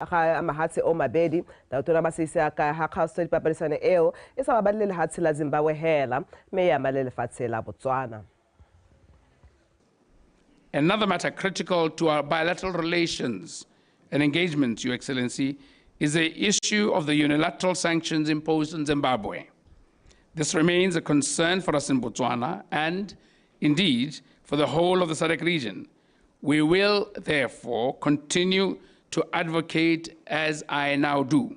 Ga mahatshe o mabedi, Tautona Masisi a ka ha kgaosetso dipapadisano eo e sa babalele lehatshe la Zimbabwe hela, mme e ama le lefatshe la Botswana. Another matter critical to our bilateral relations and engagements, Your Excellency, is the issue of the unilateral sanctions imposed on Zimbabwe. This remains a concern for us in Botswana and, indeed, for the whole of the SADC region. We will, therefore, continue to advocate, as I now do,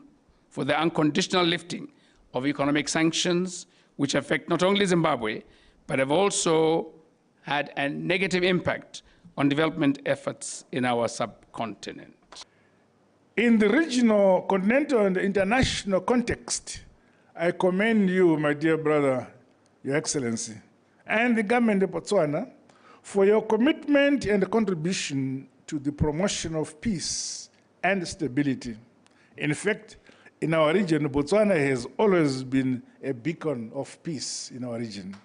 for the unconditional lifting of economic sanctions which affect not only Zimbabwe, but have also had a negative impact on development efforts in our subcontinent. In the regional, continental, and international context, I commend you, my dear brother, Your Excellency, and the government of Botswana for your commitment and contribution to the promotion of peace and stability. In fact, in our region, Botswana has always been a beacon of peace in our region.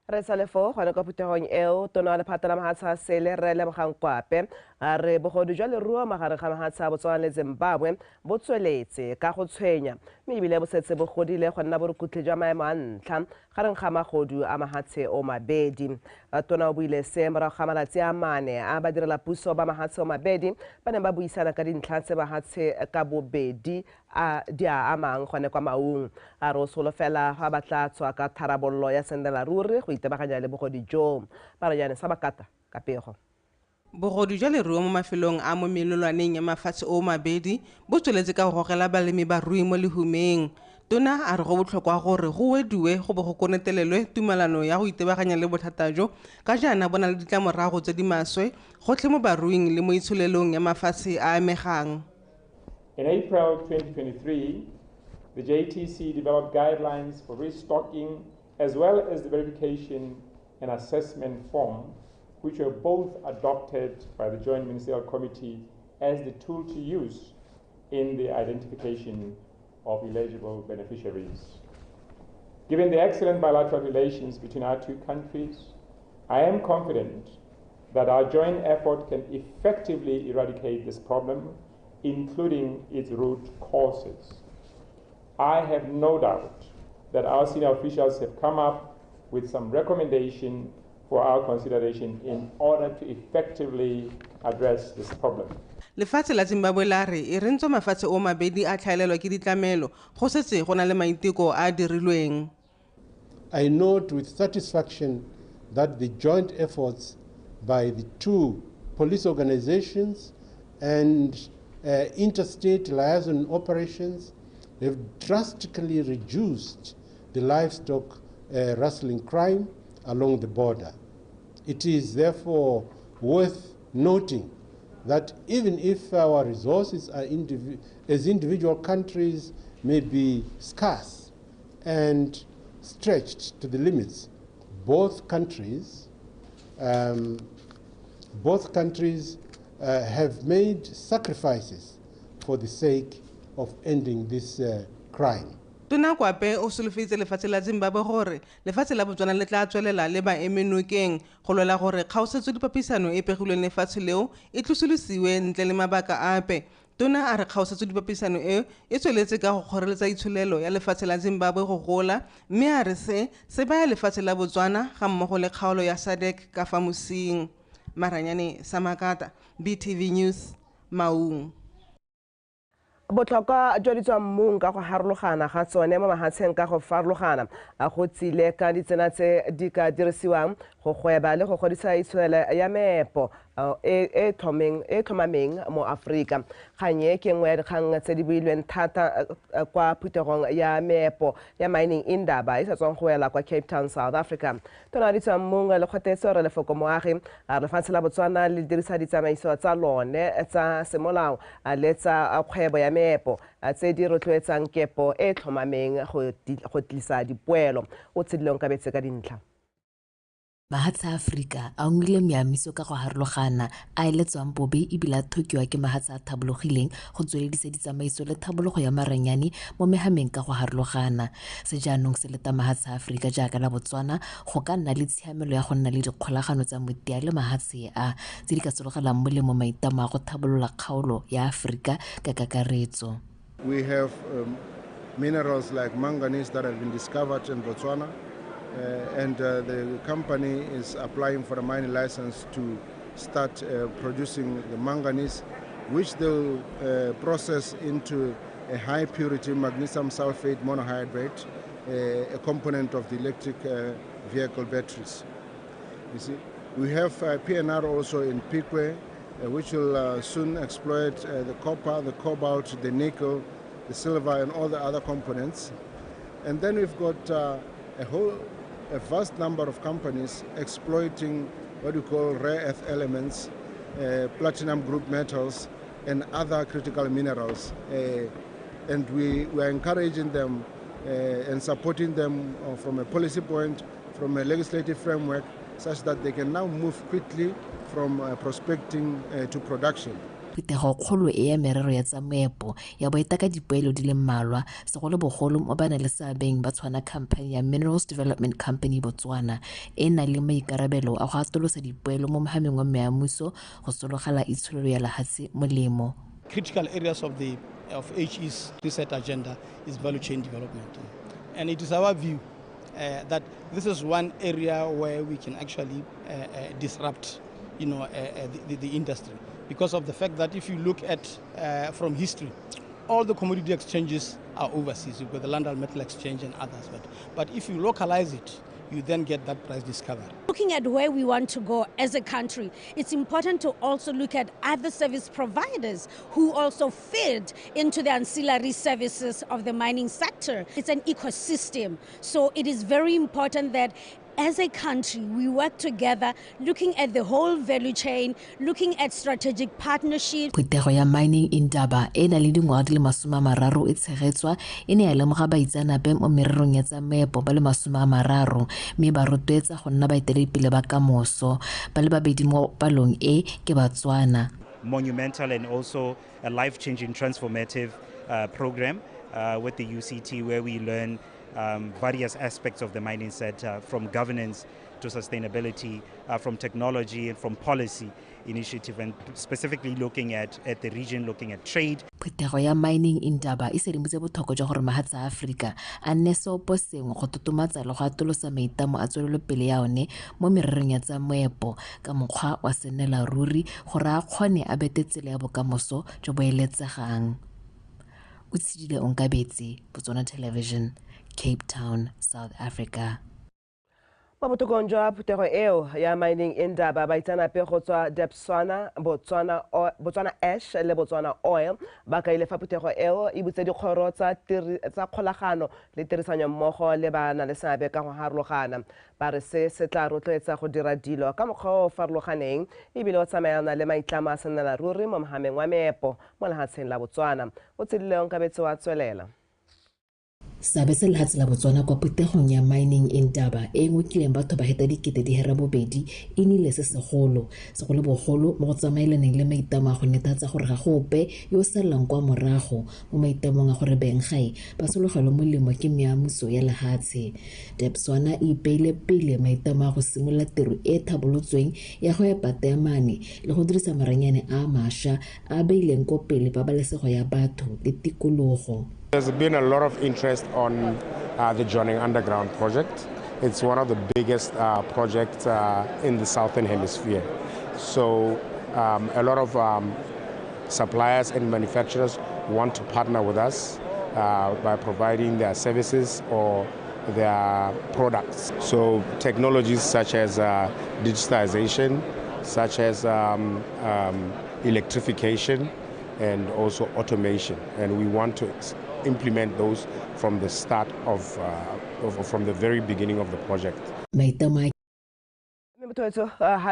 Re sa le foo gone kwa phuthegong eo, tona wa lephata la mahatshe a sele, Rre Lebogang Kwape, a re bogodu jwa leruo magareng ga mahatshe a Botswana le Zimbabwe bo tsweletse ka go tshwenya, mme ebile bo setse bo godile go nna borukutlhi jwa maemo a ntlha gareng ga magodu a mahatshe o mabedi. Tona o buile se morago ga malatsi a 4 a badirelapuso ba mahatshe o mabedi ba neng ba buisana ka dintlha tse mahatshe ka bobedi a di a amang gone kwa Maung. A re o solofela fa ba tla tswa ka tharabololo ya sendela ruri go itebaganya le bogodi joo. Parajane sa Bakata ka pego. Bogodu jwa leruo mo mafelong a mo melelwaneng ya mafatshe o mabedi bo tsweletse ka go gogela balemi barui mo lehumeng. Tona a re go botlhokwa gore go wediwe go bo go konetelelwe tumalano ya go itebaganya le bothata jo, ka jaana bo na le ditlamorago tse di maswe gotlhe mo baruing le mo itsholelong ya mafatshe a amegang. In April 2023, the JTC developed guidelines for restocking as well as the verification and assessment form, which were both adopted by the Joint Ministerial Committee as the tool to use in the identification of eligible beneficiaries. Given the excellent bilateral relations between our two countries, I am confident that our joint effort can effectively eradicate this problem, including its root causes. I have no doubt that our senior officials have come up with some recommendation for our consideration in order to effectively address this problem. Lefatshe la Zimbabwe la re e re ntswa mafatshe o mabedi a tlhaelelwa ke ditlamelo, go setse go na le maiteko a a dirilweng. I note with satisfaction that the joint efforts by the two police organizations and interstate liaison operations have drastically reduced the livestock rustling crime along the border. It is therefore worth noting that even if our resources are as individual countries may be scarce and stretched to the limits, both countries have made sacrifices for the sake of ending this crime. Tona Kwape o solofeditse lefatshe la Zimbabwe gore lefatshe la Botswana le tla tswelela le ba eme nokeng go lwela gore kgaosetso dipapisano e pegilweng lefatshe leo e tlosolosiwe ntle le mabaka ape. Tona a re kgaosetso dipapisano eo e tsweletse ka go kgoreletsa itsholelo ya lefatshe la Zimbabwe go gola, mme a re se se baya lefatshe la Botswana ga mmogo le kgaolo ya SADC ka fa mosing. Maranyane Samakata, BTV News, Maung. Botlhokwa jwa ditswammung ka go harologana ga tsone mo mahatsheng ka go farologana a go tsile ka ditsela tse di ka dirisiwang go gweba le go godisa itsholelo ya meepo e e tlhomameng mo Aforika. Kgang e ke nngwe ya dikgang tse di builweng thata kwa phuthegong ya meepo ya Mining Indaba e sa tswang go wela kwa Cape Town, South Africa. Tona wa ditswammung le Kgothetso, Rre Lefoko Moagi, a re lefatshe la Botswana le dirisa ditsamaiso tsa lone tsa semolao le tsa kgwebo ya meepo tse di rotloetsang kepo e tlhomameng go tlisa dipoelo. O tshedileng ka betse ka dintlha. Mahatshe a Aforika a ungwile meamiso ka go harologana a eletswang bobe ebile a thokiwa ke mahatshe a thabologileng go tsweledisa ditsamaiso le thabologo ya maranyane mo mehameng ka go harologana. Se jaanong se leta mahatshe a Aforika jaaka la Botswana go ka nna le tshiamelo ya go nna le dikgolagano tsa motia le mahatshe a tse di ka sologelang molemo maitlamo a go thabolola kgaolo ya Aforika ka kakaretso. We have minerals like manganese that have been discovered in Botswana. And the company is applying for a mining license to start producing the manganese, which they'll process into a high purity magnesium sulfate monohydrate, a component of the electric vehicle batteries. You see, we have PNR also in Pikwe, which will soon exploit the copper, the cobalt, the nickel, the silver, and all the other components. And then we've got a vast number of companies exploiting what we call rare earth elements, platinum group metals, and other critical minerals. And we are encouraging them and supporting them from a policy point, from a legislative framework, such that they can now move quickly from prospecting to production. Phuthego kgolo e ya merero ya tsa moepo ya bo eta ka dipoelo di le mmalwa segolobogolo mo ba nang le seabeng ba tshwana khamphani ya Minerals Development Company Botswana e nang le maikarabelo a go atolosa dipoelo mo mohameng wa meamuso go sologela itsholelo ya lehatshe molemo. Critical areas of the of HE's reset agenda is value chain development, and it is our view that this is one area where we can actually disrupt, the industry, because of the fact that if you look at from history, all the commodity exchanges are overseas. You've got the London Metal Exchange and others, but if you localize it, you then get that price discovery. Looking at where we want to go as a country, it's important to also look at other service providers who also fit into the ancillary services of the mining sector. It's an ecosystem, so it is very important that as a country, we work together, looking at the whole value chain, looking at strategic partnerships. Phuthego ya Mining Indaba e na le dingwaga di le 30 e tshegetswa e ne ya lemoga baitseanape mo mererong ya tsa meepo ba le 30 mme ba rotloetsa go nna baeteledipele ba kamoso. Ba le babedi mo palong e ke Batswana. Monumental and also a life-changing transformative program with the UCT, where we learn various aspects of the mining sector, from governance to sustainability, from technology and from policy initiative, and specifically looking at the region, looking at trade. Phuthego ya Mining Indaba e sedimotse botlhokwa jwa gore mahatshe a Aforika a nne seopo sengwe go totomatsa le go atolosa maitlamo a tswelelopele ya one mo mererong ya tsa moepo ka mokgwa wa sennela ruri gore a kgone a bete tsela ya bokamoso jo bo eletsegang. O tshedile Onkabetse, Botswana Television, Cape Town, South Africa. Mo bothokong jwa phuthego eo ya Mining Indaba, baitseanape go tswa Debswana, Botswana Ash le Botswana Oil ba kaile fa phuthego eo e butse dikgoro tsa kgolagano le tirisanyo mmogo le ba na le seabe ka go harologana. Ba re se se tla rotloetsa go dira dilo ka mokgwa o farologaneng ebile o tsamaelana le maitlamo a sennela ruri mo mohameng wa meepo mo lehatsheng la Botswana. O tshedile Onkabetse wa tswelela. Seabe sa lehatshe la Botswana kwa phuthegong ya Mining Indaba e ngokileng batho ba heta 8,200 e nnile se segolo, segolobogolo mo go tsamaelaneng le maitlamo a go netefatsa gore ga go ope yo o salelang kwa morago mo maitlamong a gore benggae ba sologelwe molemo ke meamuso ya lehatshe. Debswana e ipeile pele maitlamo a go simolola tiro e e thabolotsweng ya go epa teemane le go dirisa maranyane a mašwa a beileng ko pele pabalesego ya batho le tikologo. There's been a lot of interest on the Jwaneng Underground project. It's one of the biggest projects in the Southern Hemisphere. So a lot of suppliers and manufacturers want to partner with us by providing their services or their products. So technologies such as digitization, such as electrification, and also automation. And we want to implement those from the start of from the very beginning of the project. Motho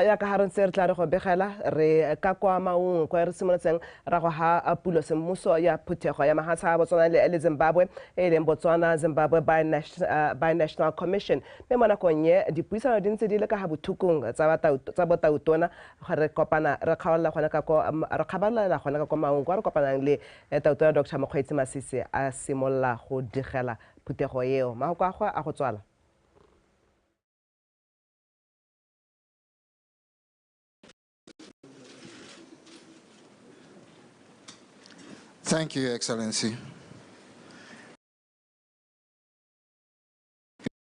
ya ka ha re ntse re tla re go begela re ka kwa Maung kwa re simolotseng ra go ha pulo semmuso ya phuthego ya mahatsha a Botswana le Zimbabwe e leng Botswana Zimbabwe Binational Commission mme mo nakong e dipuisano di ntse di le ka ha bothukung tsa botautona re kopana re kgaolela gona ka ko re kgabalela gona ka kwa Maung kwa re kopanang le tautona Dr. Mokgweetsi Masisi a simolla go digela phuthego eo mahoko a go a go tswala. Thank you, Your Excellency.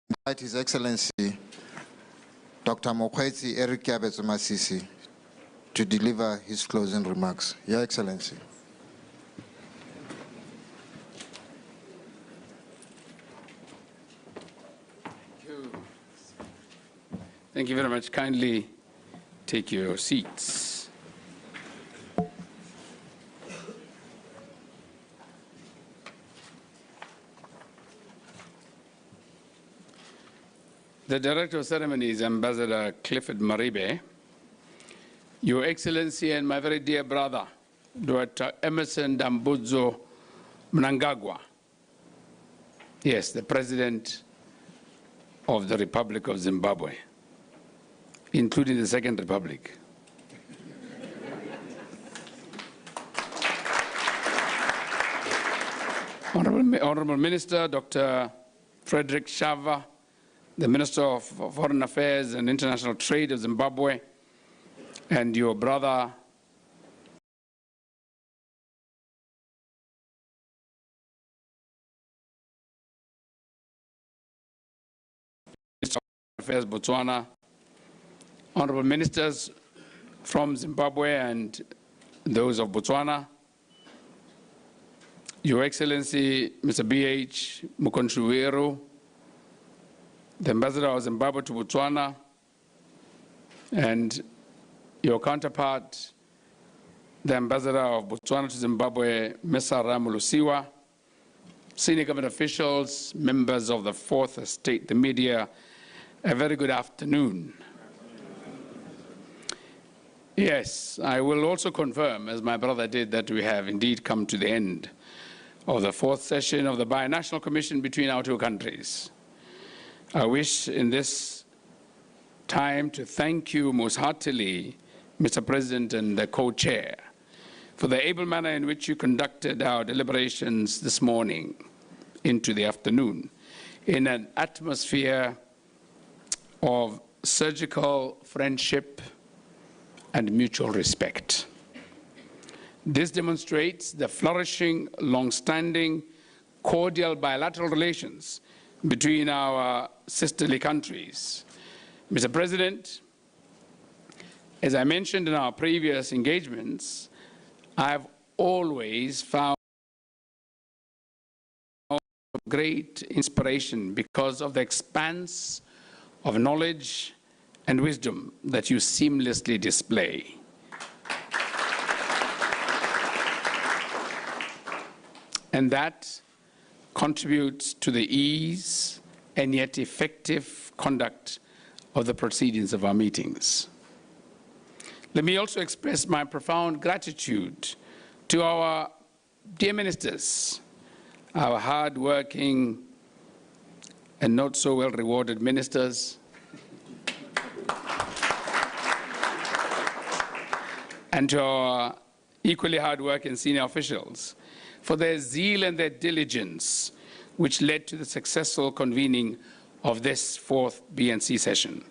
Invite His Excellency, Dr. Mokgweetsi Eric Keabetswe Masisi, to deliver his closing remarks. Your Excellency. Thank you. Thank you very much. Kindly take your seats. The Director of Ceremonies, Ambassador Clifford Maribe, Your Excellency and my very dear brother, Dr. Emerson Dambudzo Mnangagwa, yes, the President of the Republic of Zimbabwe, including the Second Republic. Honorable Minister, Dr. Frederick Shava, the Minister of Foreign Affairs and International Trade of Zimbabwe, and your brother, Minister of Affairs Botswana, honorable ministers from Zimbabwe and those of Botswana, Your Excellency, Mr. B.H. Mukonchiwiro, the Ambassador of Zimbabwe to Botswana, and your counterpart, the Ambassador of Botswana to Zimbabwe, Mr. Ramulusiwa, senior government officials, members of the Fourth Estate, the media, a very good afternoon. Yes, I will also confirm, as my brother did, that we have indeed come to the end of the fourth session of the Binational Commission between our two countries. I wish in this time to thank you most heartily, Mr. President and the co-chair, for the able manner in which you conducted our deliberations this morning into the afternoon in an atmosphere of surgical friendship and mutual respect. This demonstrates the flourishing, long-standing, cordial bilateral relations between our sisterly countries. Mr. President, as I mentioned in our previous engagements, I've always found great inspiration because of the expanse of knowledge and wisdom that you seamlessly display. And that contributes to the ease and yet effective conduct of the proceedings of our meetings. Let me also express my profound gratitude to our dear ministers, our hard-working and not so well-rewarded ministers, and to our equally hard-working senior officials for their zeal and their diligence, which led to the successful convening of this fourth BNC session.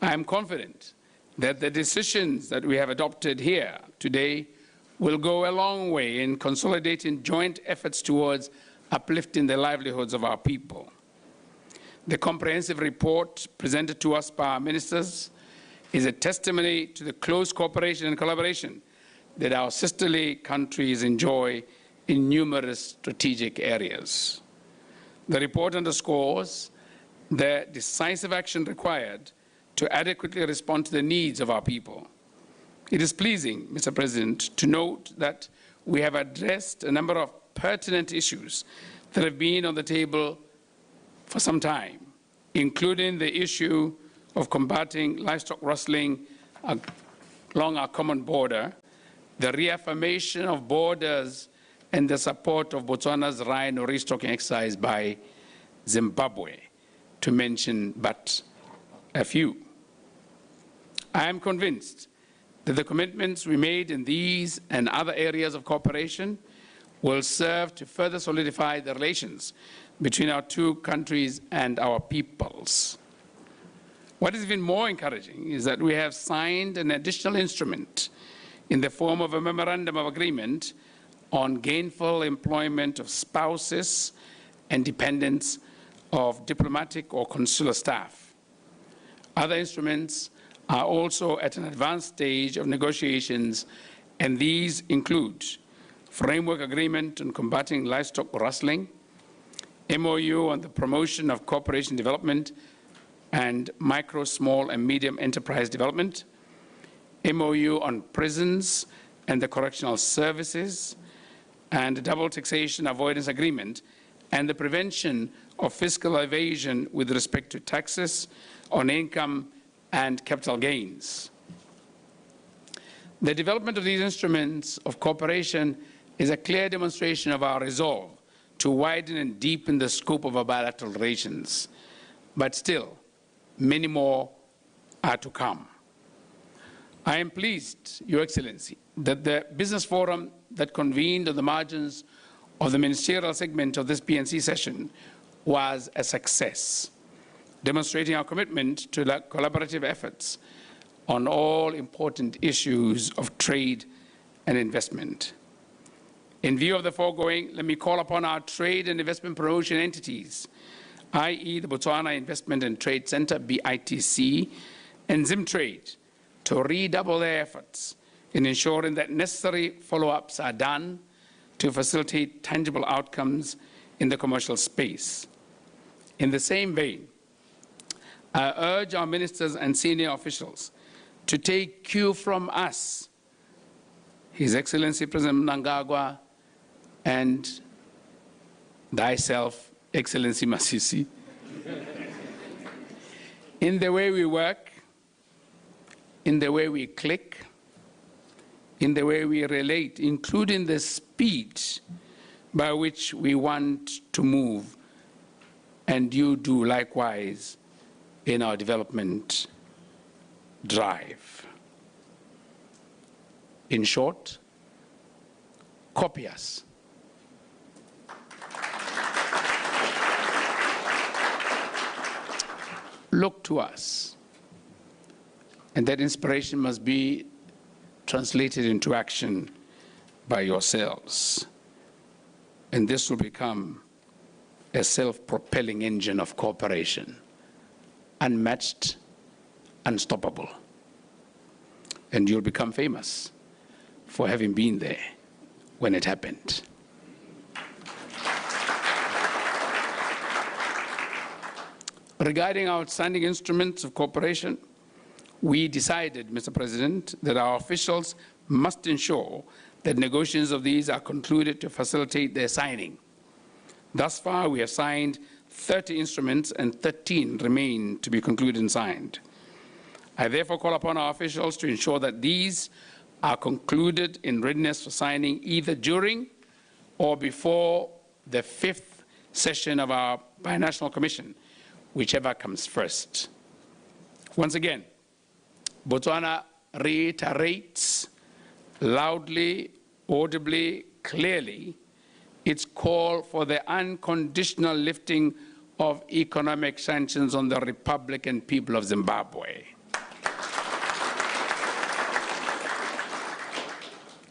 I am confident that the decisions that we have adopted here today will go a long way in consolidating joint efforts towards uplifting the livelihoods of our people. The comprehensive report presented to us by our ministers is a testimony to the close cooperation and collaboration that our sisterly countries enjoy in numerous strategic areas. The report underscores the decisive action required to adequately respond to the needs of our people. It is pleasing, Mr. President, to note that we have addressed a number of pertinent issues that have been on the table for some time, including the issue of combating livestock rustling along our common border, the reaffirmation of borders, and the support of Botswana's rhino restocking exercise by Zimbabwe, to mention but a few. I am convinced that the commitments we made in these and other areas of cooperation will serve to further solidify the relations between our two countries and our peoples. What is even more encouraging is that we have signed an additional instrument in the form of a memorandum of agreement on gainful employment of spouses and dependents of diplomatic or consular staff. Other instruments are also at an advanced stage of negotiations, and these include Framework Agreement on Combating Livestock Rustling, MOU on the Promotion of Cooperation Development and Micro, Small, and Medium Enterprise Development, MOU on Prisons and the Correctional Services, and Double Taxation Avoidance Agreement, and the prevention of fiscal evasion with respect to taxes on income and capital gains. The development of these instruments of cooperation is a clear demonstration of our resolve to widen and deepen the scope of our bilateral relations. But still, many more are to come. I am pleased, Your Excellency, that the business forum that convened on the margins of the ministerial segment of this BNC session was a success, demonstrating our commitment to collaborative efforts on all important issues of trade and investment. In view of the foregoing, let me call upon our trade and investment promotion entities, i.e. the Botswana Investment and Trade Center, BITC, and ZimTrade, to redouble their efforts in ensuring that necessary follow-ups are done to facilitate tangible outcomes in the commercial space. In the same vein, I urge our ministers and senior officials to take cue from us, His Excellency President Mnangagwa, and thyself, Excellency Masisi, in the way we work, in the way we click, in the way we relate, including the speed by which we want to move, and you do likewise in our development drive. In short, copy us. Look to us. And that inspiration must be translated into action by yourselves. And this will become a self-propelling engine of cooperation, unmatched, unstoppable. And you'll become famous for having been there when it happened. Regarding outstanding instruments of cooperation, we decided, Mr. President, that our officials must ensure that negotiations of these are concluded to facilitate their signing. Thus far, we have signed 30 instruments and 13 remain to be concluded and signed. I therefore call upon our officials to ensure that these are concluded in readiness for signing either during or before the 5th session of our Binational Commission, whichever comes first. Once again, Botswana reiterates loudly, audibly, clearly, its call for the unconditional lifting of economic sanctions on the Republic and people of Zimbabwe,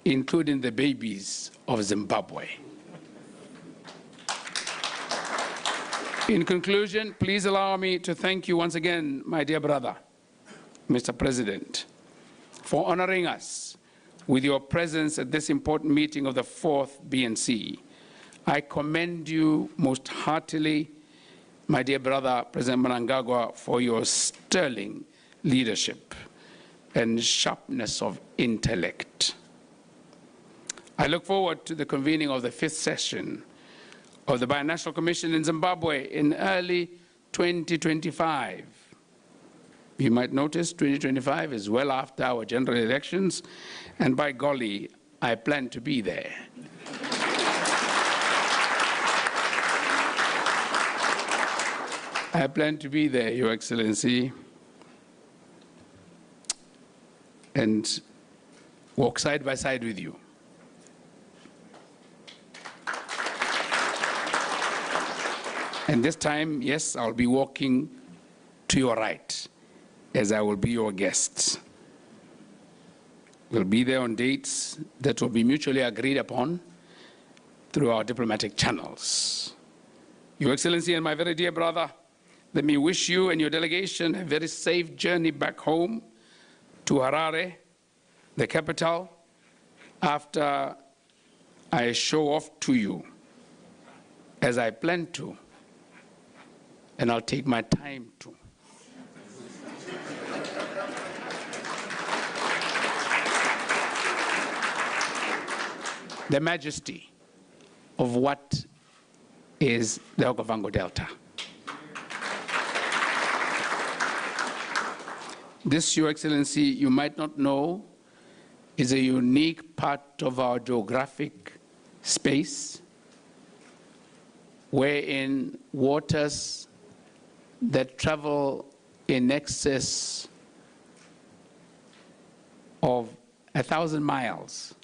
including the babies of Zimbabwe. In conclusion, please allow me to thank you once again, my dear brother, Mr. President, for honoring us with your presence at this important meeting of the 4th BNC. I commend you most heartily, my dear brother, President Mnangagwa, for your sterling leadership and sharpness of intellect. I look forward to the convening of the 5th session of the Binational Commission in Zimbabwe in early 2025. You might notice 2025 is well after our general elections, and by golly, I plan to be there. I plan to be there, Your Excellency, and walk side by side with you. And this time, yes, I'll be walking to your right, as I will be your guest. We'll be there on dates that will be mutually agreed upon through our diplomatic channels. Your Excellency and my very dear brother, let me wish you and your delegation a very safe journey back home to Harare, the capital, after I show off to you, as I plan to, and I'll take my time to. The majesty of what is the Okavango Delta. This, Your Excellency, you might not know, is a unique part of our geographic space wherein waters that travel in excess of 1,000 miles.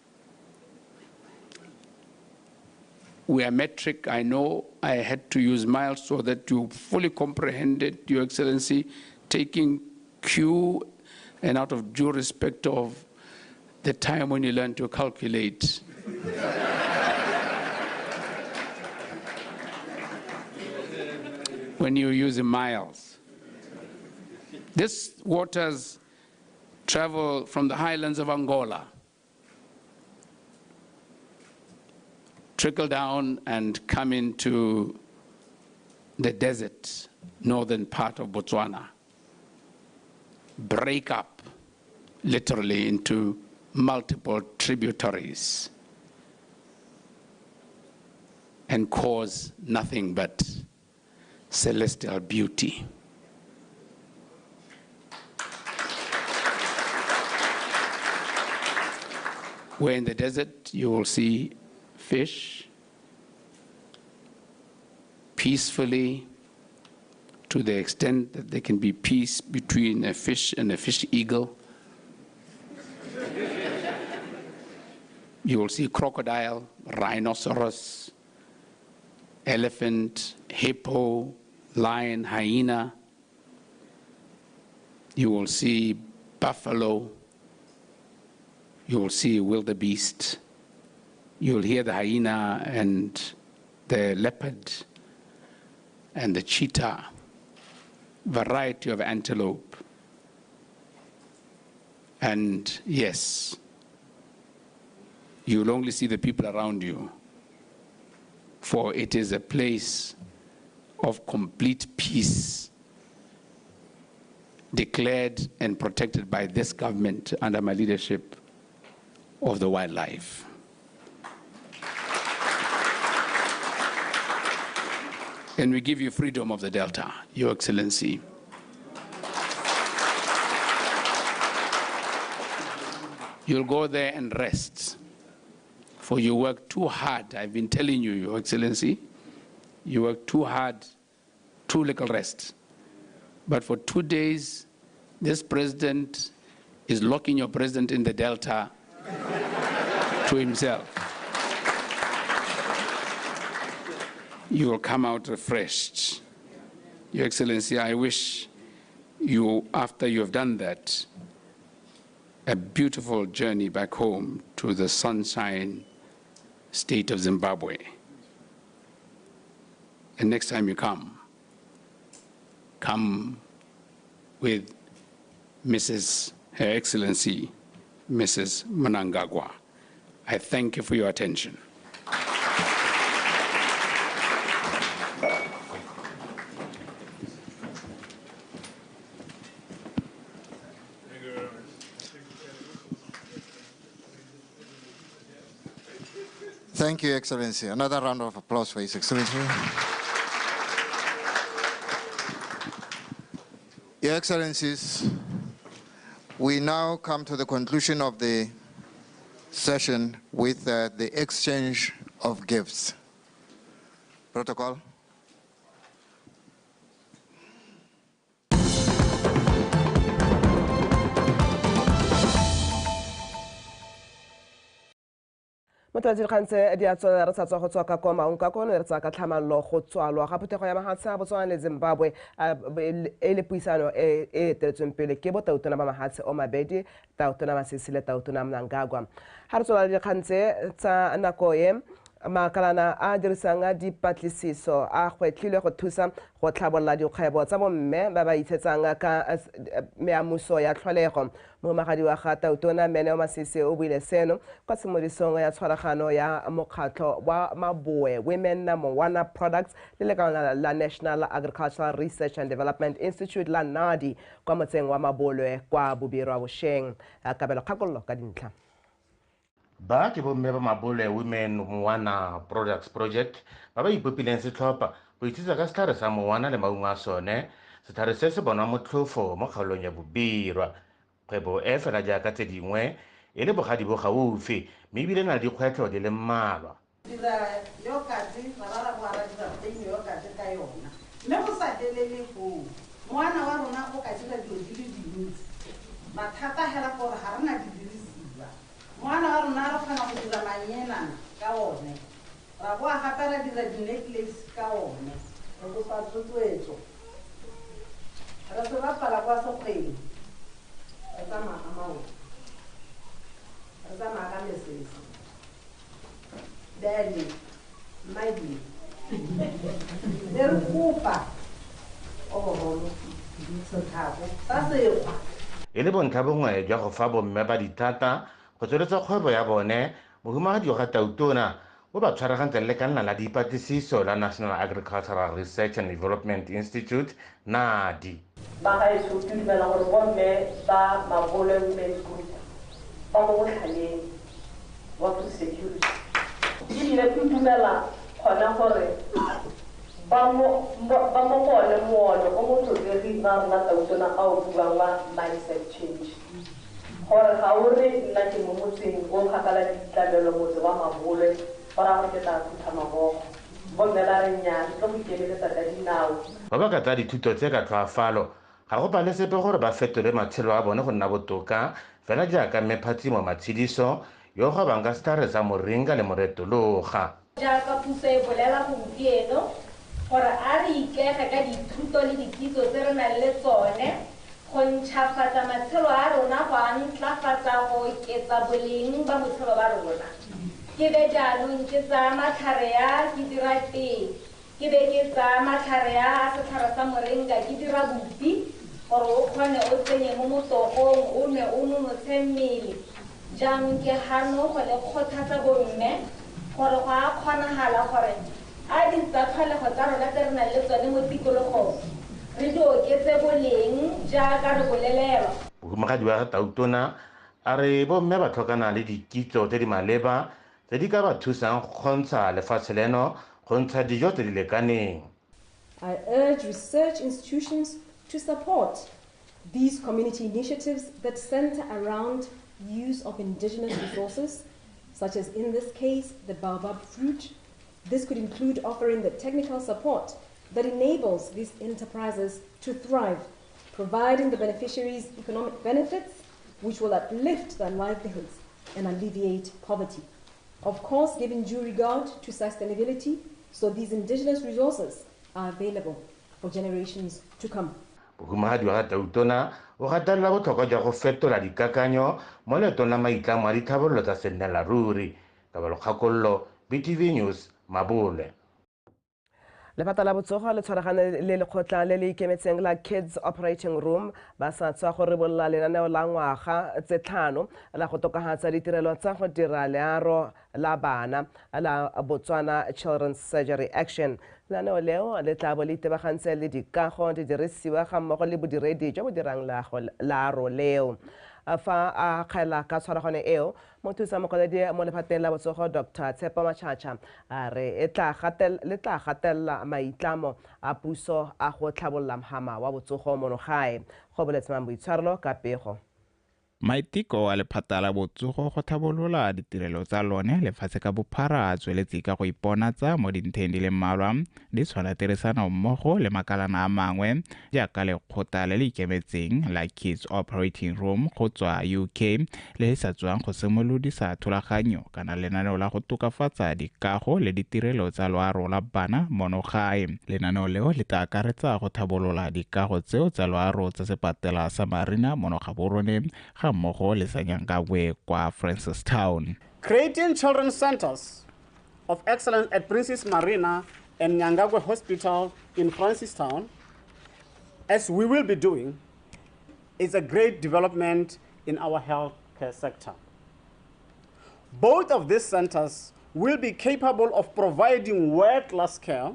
We are metric, I know I had to use miles so that you fully comprehend it, Your Excellency, taking cue and out of due respect of the time when you learn to calculate. When you use miles. These waters travel from the highlands of Angola, trickle down and come into the desert, northern part of Botswana, break up literally into multiple tributaries and cause nothing but celestial beauty. Where in the desert you will see fish peacefully, to the extent that there can be peace between a fish and a fish eagle. You will see crocodile, rhinoceros, elephant, hippo, lion, hyena. You will see buffalo. You will see wildebeest. You'll hear the hyena and the leopard and the cheetah, variety of antelope. And yes, you'll only see the people around you, for it is a place of complete peace, declared and protected by this government under my leadership of the wildlife. And we give you freedom of the Delta, Your Excellency. You'll go there and rest, for you work too hard. I've been telling you, Your Excellency, you work too hard, too little rest. But for 2 days, this president is locking your president in the Delta to himself. You will come out refreshed. Your Excellency, I wish you, after you have done that, a beautiful journey back home to the sunshine state of Zimbabwe. And next time you come, come with Mrs. Her Excellency, Mrs. Mnangagwa. I thank you for your attention. Thank you, Excellency. Another round of applause for His Excellency. Your Excellencies, we now come to the conclusion of the session with the exchange of gifts. Protocol. Motho dikgang tse di a tswelela re sa tswa go tswa ka kwa Maung ka kono re tsaya ka tlhamallo go tswalwa ga phuthego ya mahatshe a Botswana le Zimbabwe e le puisano e e eteletsweng pele ke botautona ba mahatshe o mabedi, Tautona Masisi le Tautona Mnangagwa. Ga re tswela dikgang tse tsa nako e, makalana a dirisang dipatlisiso a gwetlhilwe go thusa go tlhabolola dikgwebo tsa bomme ba ba itshetsang ka meamuso ya tlholego. Mohumagadi wa ga Tautona Mene Masisi o buile seno kwa tshimolodisong ya tshwaragano ya mokgatlho wa Maboe Women Mowana Products le lekalana la National Agricultural Research and Development Institute la NARDI kwa motseng wa Mabolwe kwa Bobirwa bošeng. Kabelo Kgakololo ka dintlha. Ba ke bomme ba Mabolwe Women Mowana Products Project ba ba ipopileng setlhopha go itsetsa ka setlhare sa mowana le maungo a sone. Setlhare se se bonwa motlhofo mo kgaolong ya Bobirwa. Kgwebo e fela jaaka tse dingwe e le bogadi bo gaufi, mme ebile na le dikgwetlho di le mmalwa. Dira yogurt, ra ba ra boa ra dira plain yogurt ka yona, mme go sa felele foo, moana wa rona o ka dira dilo di le dintsi. Mathata hela gore ga re na didirisiwa. Moana wa rona re kgona go dira manyenana ka one, ra boa gape ra dira di-necklace ka one. Re kopa thotloetso, re se bapala kwa sekgweng, re tsamaya ka maoto, re tsamaya ka mesese. Bene mmadi ne re kopa overall setlhako sa sekgwa. E le bontlha bongwe jwa go fa bomme ba dithata go tsweletsa kgwebo ya bone, mohumagadi wa ga Tautona o ba tshwaragantseng le kanna la dipatlisiso la National Agricultural Research and Development Institute NARDI. Ba gaetsho, ke dumela gore bomme ba Mabolwe Women's Group ba mo motlhaleng wa food security, ebile ke dumela gona gore ba mo go one moono o motlotlegi ba rona Tautona a o buang wa mindset change, gore ga o re nna ke mo motseng o kgakala le ditlamelo, motse wa Mabolwe, go raya gore ke tla phutha mabogo. Bomme ba re nnyaa, re tlo go ikemeletsa ka dinao. Ba ba ka tsaya dithuto tse ka tlhoafalo ga go bale sepe gore ba fetole matshelo a bone go nna botoka, fela jaaka mme Phatsimo Matshediso yo go bang ka setlhare sa moringa le moretologa. Jaaka puso e bolela gompieno gore a re ikege ka dithuto le dikitso tse re nang le tsone go ntšhafatsa matshelo a rona, go a ntlafatsa, go oketsa boleng ba botshelo ba rona. Ke be jaanong ke tsaya matlhare a ke dira tee, ke be ke tsaya matlhare a setlhare sa moringa ke dira bupi gore o kgone o tsenye mo motogong, o nwe o nonotshe mmele. Jaanong ke gano go le kgothatsa bomme gore go a kgonagala gore a ditsa tlholego tsa rona tse re nang le tsone mo tikologong re di oketse boleng jaaka re bolelelwa. Mohumagadi wa Tautona a re bomme ba tlhokana le dikitso tse di maleba tse di ka ba thusang go kgontsha lefatshe leno go ntsha dijo tse di lekaneng. I urge research institutions to support these community initiatives that center around use of indigenous resources, such as in this case, the baobab fruit. This could include offering the technical support that enables these enterprises to thrive, providing the beneficiaries economic benefits which will uplift their livelihoods and alleviate poverty. Of course, giving due regard to sustainability, so these indigenous resources are available for generations to come. Mohumagadi wa ga Tautona o gatelela botlhokwa jwa go fetola dikakanyo mo leetong la maitlamo a ditlhabololo tsa sennela ruri. Kabelo Kgakololo, BTV News, Mabolwe. Lephata la botsogo le tshwaragane le lekgotla le le ikemetseng la Kids Operating Room ba sa tswa go rebolela lenaneo la ngwaga tse 5 la go tokafatsa ditirelo tsa go dira learo la bana la Botswana Children's Surgery Action. Lenaneo leo le tla bo le itebagantse le dikago, didirisiwa ga mmogo le bodiredi jo bo dirang learo leo. Fa a kgaela ka tshwaragano eo, mothusa mokwaledi mo lephateng la botsogo Dr Tshepo Machacha a re le tla gatelela maitlamo a puso a go tlhabolola mhama wa botsogo mono gae. Go boletse Boitshwarelo ka pego. Maiteko a lephata la botsogo go tlhabolola ditirelo tsa lone lefatshe ka bophara a tsweletse ka go iponatsa mo dintlheng di le mmalwa di tshwana tirisano mmogo le makalana a mangwe jaaka lekgotla le le ikemetseng la Kids Operating Room go tswa UK le le sa tswang go simolodisa thulaganyo kana lenaneo la go tokafatsa dikago le ditirelo tsa loaro la bana mono gae. Lenaneo leo le tla akaretsa go tlhabolola dikago tseo tsa loaro tsa sepatela sa Marina mono Gaborone ga mmogo le sa Nyangabgwe kwa Francistown. Creating children's centers of excellence at Princess Marina and Nyangabgwe Hospital in Francistown, as we will be doing, is a great development in our healthcare sector. Both of these centers will be capable of providing world-class care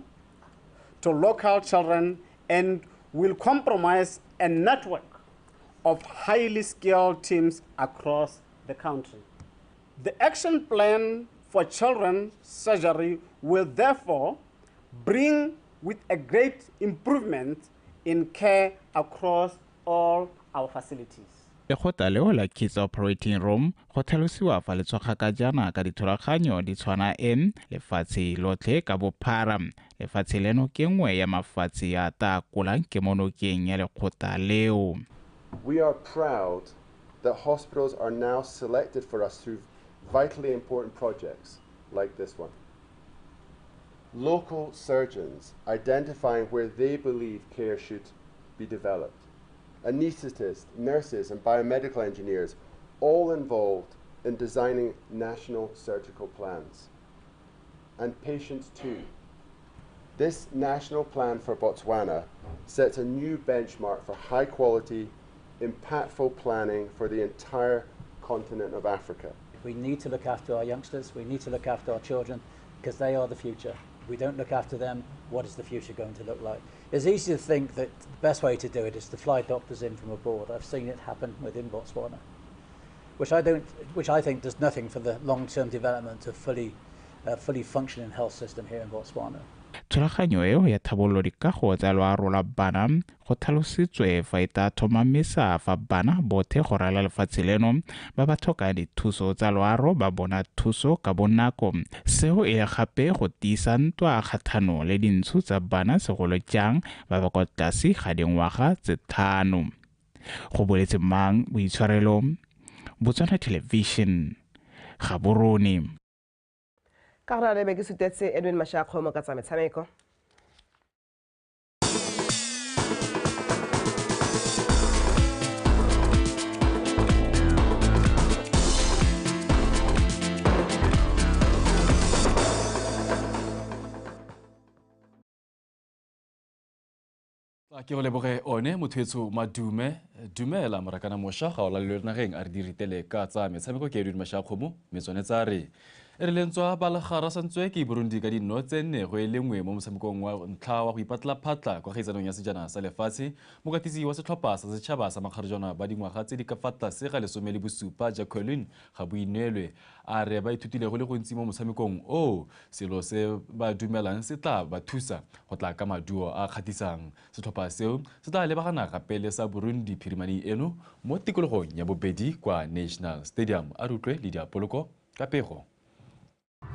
to local children and will comprise a network of highly skilled teams across the country. The action plan for children's surgery will therefore bring with a great improvement in care across all our facilities. Lekgotla leo la Kids Operating Room go tlhalosiwa fa le tshwakga ka jaana ka dithulaganyo di tshwana e lefatshe lotlhe ka bophara. Lefatshe leno ke nngwe ya mafatshe a ta kolang kemonokeng ya lekgotla leo. We are proud that hospitals are now selected for us through vitally important projects like this one. Local surgeons identifying where they believe care should be developed. Anesthetists, nurses, and biomedical engineers all involved in designing national surgical plans. And patients too. This national plan for Botswana sets a new benchmark for high quality, impactful planning for the entire continent of Africa. We need to look after our youngsters, we need to look after our children, because they are the future. If we don't look after them, what is the future going to look like? It's easy to think that the best way to do it is to fly doctors in from abroad. I've seen it happen within Botswana, which I think does nothing for the long-term development of fully functioning health system here in Botswana. Thulaganyo eo ya tlhabololo dikago tsa loaro la bana go tlhalositswe fa e tla tlhomamisa fa bana bothe go ralala lefatshe leno ba ba tlhokang dithuso tsa loaro ba bona thuso ka bonako. Seo e gape go tiisa ntwa kgatlhano le dintsho tsa bana segolo jang ba ba kwa tlase ga dingwaga tse 5. Go boletse Mang Boitshwarelo, Botswana Television, Gaborone. Ka gore le be ke sutetse Edwin Mashakgomo ka tsa metshameko. Ke go leboge one motho madume dumela morakana mosha ga o la le nageng a re diritele ka tsa metshameko ke Edwin Mashakgomo metsone tsa re e re lentswa ba legara santswe ke Burundi ka dinno tse 4 go e le nngwe mo motshamekong wa ntlha wa go ipatla phatla kwa kgaisanong ya sejana sa lefatshe. Mokatisi wa setlhopha sa setšhaba sa makgarejwana ba dingwaga tse di ka fa tlase ga 17 Jacqueline Gaboinelwe a re ba ithutile go le gontsi mo motshamekong o selo se ba dumelang se tla ba thusa go tla ka maduo a kgatisang. Setlhopha seo se tla lebagana gape le sa Burundi phirimane eno mo tikologong ya bobedi kwa National Stadium. A rutlwe le diapoloko ka pego.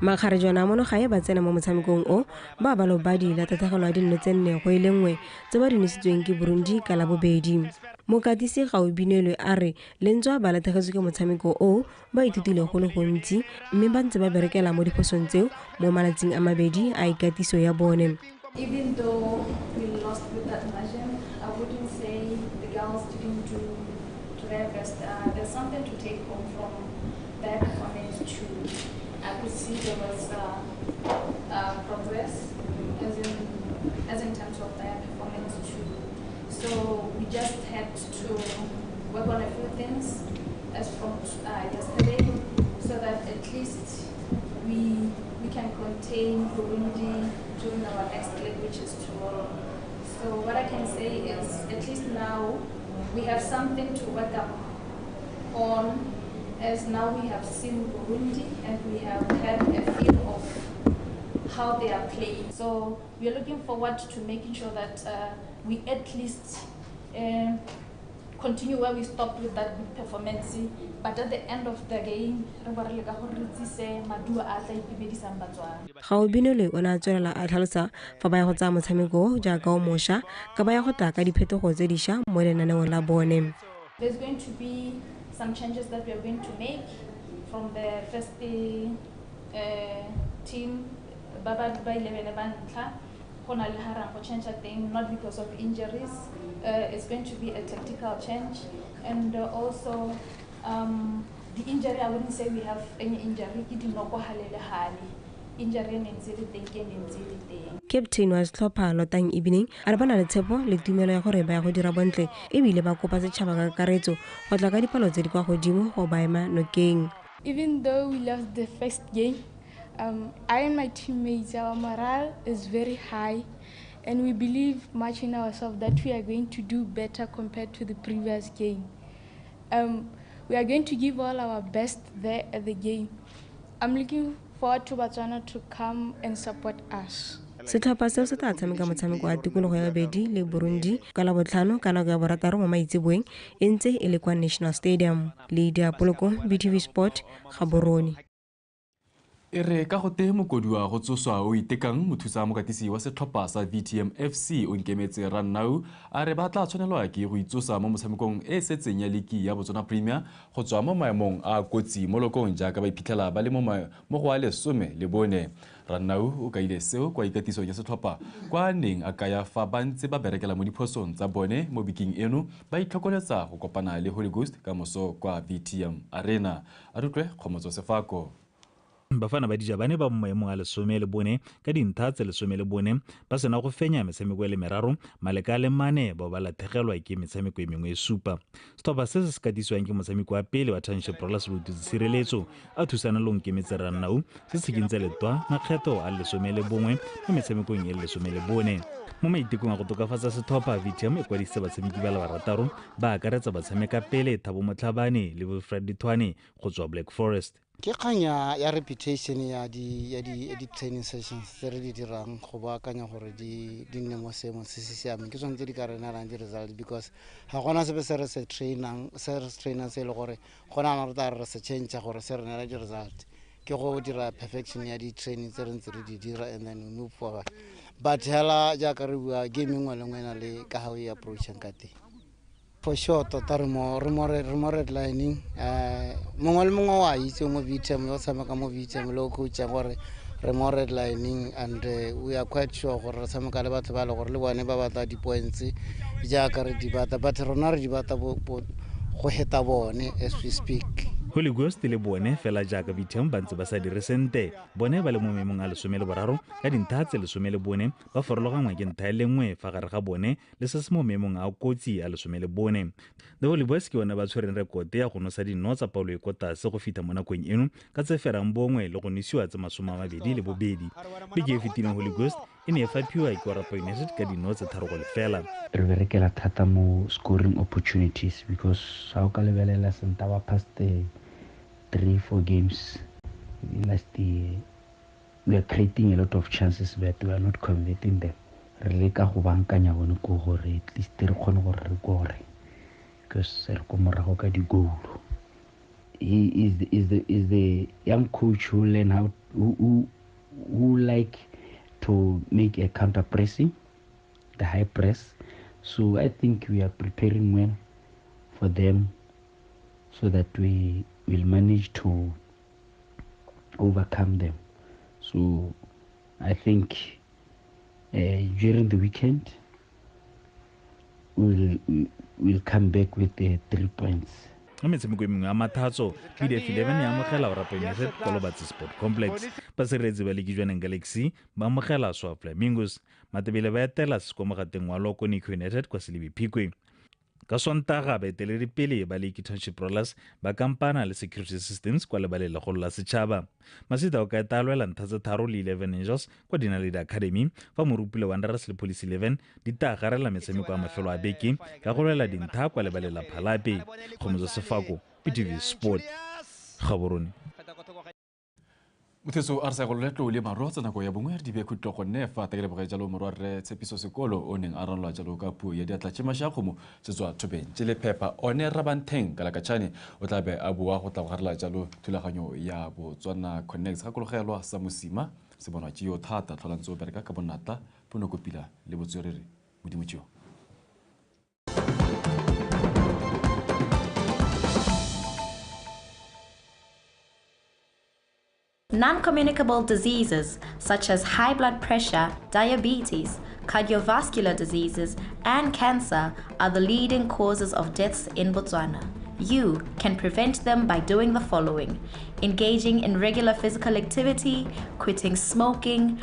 Makgarejwana a mono gae ba tsena mo motshamekong o ba balobadi la tatlhegelo ya dinno tse 4 go e le nngwe tse ba di nositsweng ke Burundi ka Labobedi. Mokatisi Gaobinelwe a re lentswa ba latlhegetswe ke motshameko o ba ithutile go le gontsi mme ba ntse ba berekela mo diphosong tseo mo malatsing a mabedi a ikatiso ya bone. Even though we lost with that margin, I wouldn't say the girls didn't do to their best. There's something to take home from that performance too. I could see there was progress as in terms of their performance too. So we just had to work on a few things as from yesterday, so that at least we can contain Burundi during our next leg, which is tomorrow. So what I can say is at least now we have something to work up on, as now we have seen Burundi and we have had a feel of how they are playing. So we are looking forward to making sure that we at least continue where we stopped with that good performance, but at the end of the game, re bo re leka gore re tsise maduo a tla itumedisang Batswana. Gaobinelwe o ne a tswelela a tlhalosa fa ba ya go tsaya motshameko o jaaka o mošwa ka ba ya go tla ka diphetogo tse dišwa mo lenaneong la bone. There's going to be some changes that we are going to make from the first team ba ba ba 11 ba ntlha. Go na le ha rang go change teng, not because of injuries. It's going to be a tactical change, and also the injury, I wouldn't say we have any injury. Ke dinoko hale le hale. Injury e ne ntse le teng, ke e ne ntse le teng. Captain wa setlhopha Lotang Evening a re ba na le tshepo le tumelo ya gore ba ya go dira bontle ebile ba kopa setšhaba ka kakaretso go tla ka dipalo tse di kwa godimo go ba ema nokeng. Even though we lost the first game, I and my teammates, our morale is very high, and we believe much in ourselves that we are going to do better compared to the previous game. We are going to give all our best there at the game. I'm looking forward to Botswana to come and support us. Setlhopha seo se tla tshameka motshameko wa tikologo ya bobedi le Burundi ka Labotlhano ka nako ya 6 mo maitseboeng e ntse e le kwa National Stadium. Lydia Poloko, BTV Sport, Gaborone. E re ka go te mokodiwa go tsoswa o itekang mothusa mokatisi wa setlhopha sa VTM FC o Nkemetse Rannau a re ba tla tshwanelwa ke go itsosa mo motshamekong e setseng ya liki ya Botswana Premier go tswa mo maemong a kotsi mo lokong jaaka ba iphitlhela ba le mo go a 14. Rannau o kaile seo kwa ikatisong ya setlhopha kwa neng a kaya fa ba ntse ba berekela mo diphosong tsa bone mo biking eno ba itlhokoletsa go kopana le Holy Ghost ka moso kwa VTM Arena. A rutlwe Kgomotso Sefako. Bafana ba Dijabane ba mo maemong a 14 ka dintlha tse 14 ba sena go fenya metshameko e le meraro maleka le mane ba ba latlhegelwa ke metshameko e mengwe e supa. Setlhopha se se katisiwang ke motshameko wa pele wa Township Rollers Lotutsi Tshireletso a thusana le Nkemetse Rannau se tshikintse letwa makgetho a 11 mo metshamekong e 14. Mo maitekong a go tokafatsa setlhopha, VTM e kwadisitse batshameki ba le barataro ba akaretsa batshameka pele Thabo Motlhabane le Wilfred Dithwane go tswa Black Forest. Ke kgang ya reputation ya di training sessions tse re di dirang go baakanya gore di nne mo seemong se se siameng, ke tsone tse di ka re neelang di-result, because ga gona sepe se re se trainang se e le gore gona re tla re se change gore se re neela di-result. Ke go dira perfection ya di-training tse re ntse re di dira and then we move forward. But hela jaaka re bua, game nngwe le nngwe e na le ka ga o e approachang ka teng. For sure tota re mo red lining, mongwe le mongwe wa itse mo VTM yo tshameka mo VTM le o coachang gore re mo red lining, and we are quite sure gore re tshameka le batho ba le gore le bone ba batla di-points jaaka re di batla, but rona re di batla go heta bone as we speak. Holy Ghost le bone fela jaaka VTM ba ntse ba sa dire sente, bone ba le mo maemong a 13 ka dintlha tse 14 ba farologangwa ke ntlha e le nngwe fa gare ga bone le se se mo maemong a kotsi a 14. The Holy Boys ke bone ba tshwereng rekote ya go nosa dino tsa palo e ko tlase go fitlha mo nakong eno ka tse ferang bongwe le go nosiwa tse 22. Beke e fetileng Holy Ghost e ne e faphiwa ke Orapa United ka dino tse 3-0. Re berekela thata mo scoring opportunities because ha o ka lebelela senta ba past 3-4 games last year, we are creating a lot of chances but we are not converting them. Re leka go bankanya bone ko gore at least re kgone gore re kore because re ko morago ka di-goal. He is the young coach who learn how who like to make a counter pressing, the high press. So I think we are preparing well for them so that we will manage to overcome them. So I think during the weekend we'll come back with the 3 points. Mo metshameko e mengwe ya mathatso, PDF 11 e amogela Orapa United kwa Lobatse Sport Complex. Batshireletsi ba ligi Jwaneng Galaxy ba amogela Swa Flamingos. Matebele ba etela kwa mogateng wa Loko Nico United kwa Selebi Phikwe. Ka Sontaga baeteledipele ba Lake Township Rollers ba kampana le Security Systems kwa lebaleng legolo la setšhaba. Masita o ka eta a lwela ntlha tse 3 le 11 Angels kwa Dinaledi Academy, fa Morupule Wanderers le Police 11 di tla garela metshameko ya mafelo a beke ka go lwela dintlha kwa lebaleng la Phalape. Kgomotso Sefako, BTV Sport, Gaborone. Motheso a re sa golole tlou le maro tsa nako ya bongwe re di be khutlo gonne fa takeleboge jalo morwa rre Tshepiso Sekolo o neng a ranolwa jalo ka puo ya diatla tše mašakgomo se tswa thobeng tše lephepa one Rabantheng Kalakatšhane o tla be a boa go tla go garela jalo thulaganyo ya Botswana Connects. Gakologelwa sa mosima se bonwa ke yo thata tlhola ntse o bereka ka bonatla ponokopila le botswerere. Modimo tšeo. Non-communicable diseases such as high blood pressure, diabetes, cardiovascular diseases, and cancer are the leading causes of deaths in Botswana. You can prevent them by doing the following: engaging in regular physical activity, quitting smoking,